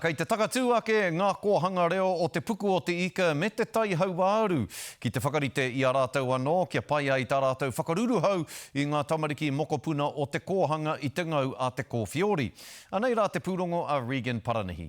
Kei te takatū ake ngā kōhanga reo o Te Puku o Te Ika me Te Tai Hauāuru ki te whakarite i a rātou anō kia pai ai tā rātou whakaruruhau i ngā tamariki mokopuna o te kōhanga i te ngau a te kōwhiori. Anei rā te pūrongo a Regan Paranihi.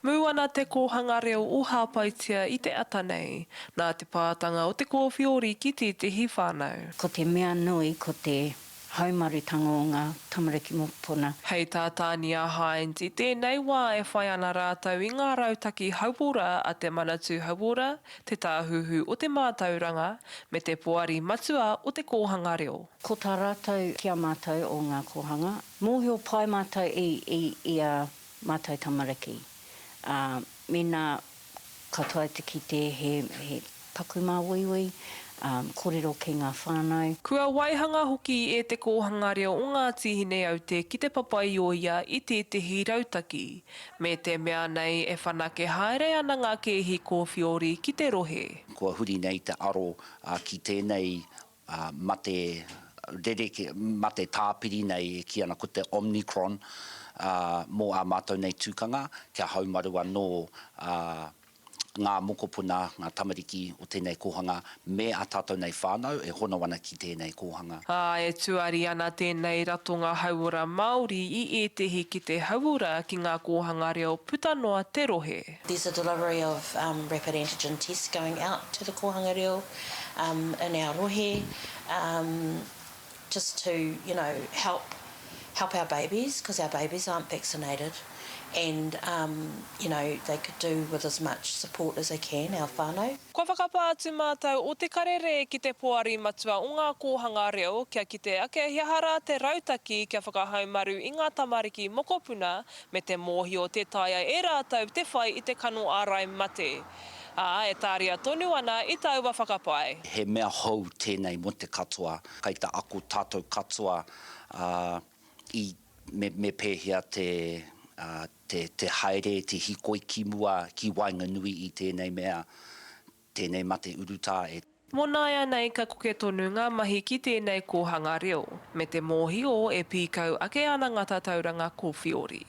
Mū ana te kōhanga reo o Hāpaitia i te ata nei, nā te pātanga o te kōwhiori ki tētehi whānau. Ko te mea nui ko te haumarutanga o ngā tamariki mokopuna. Hei tā Tānia Hines, i tēnei wā e whai ana rātou i ngā rautaki hauora a Te Manatū Hauora, Te Tāhuhu o te Mātauranga, me te Poari Matua o Te Kōhanga Reo. Ko tā rātou ki a mātou o ngā kōhanga, mōhio pai mātou i, i, i ā mātou tamariki, ā, mēnā Ka taea te kite he, he paku māuiui, ā, kōrero ki ngā whānau. Kua waihanga hoki e Te Kōhanga Reo o Ngāti Hineaute ki Te Papaioea i tētehi rautaki, me te mea nei e whanake haere ana ngā kēhi kōwhiori ki te rohe. Kua huri nei te aro ki tēnei mate rerekē, mate tāpiri nei e kī ana ko te Omnicron, mō ā mātou nei tūkanga kia haumaru anō ngā mokopuna, ngā tamariki o tēnei kōhanga me ā tātou nei whānau e hono ana ki tēnei kōhanga. Ā, e tuari ana tēnei ratonga hauora Māori i ētehi kite hauora ki ngā kōhanga reo puta noa te rohe. There's a delivery of rapid antigen tests going out to the kōhanga reo um in our rohe um just to you know help help our babies because our babies aren't vaccinated and um you know they could do with as much support as they can, our whānau. Kua whakapā atu mātou o Te Karere ki te Poari Matua o Ngā Kōhanga Reo kia kite ake he aha rā te rautaki kia whakahaumaru i ngā tamariki mokopuna me te mōhio tē taea e rātou te whai i te kano ārai mate. Ā, e tāria tonu ana i taua whakapae. He mea hou tēnei mō te katoa, kai te ako tātou katoa i me, me pēhea te, te, te haere, te hikoi ki mua, ki waenganui i tēnei mea, tēnei mate urutā e. Mō nāianei ka koke tonu ngā mahi ki tēnei kōhanga reo, me te mōhio e pīkau ake ana ngā tatauranga kōwhiori.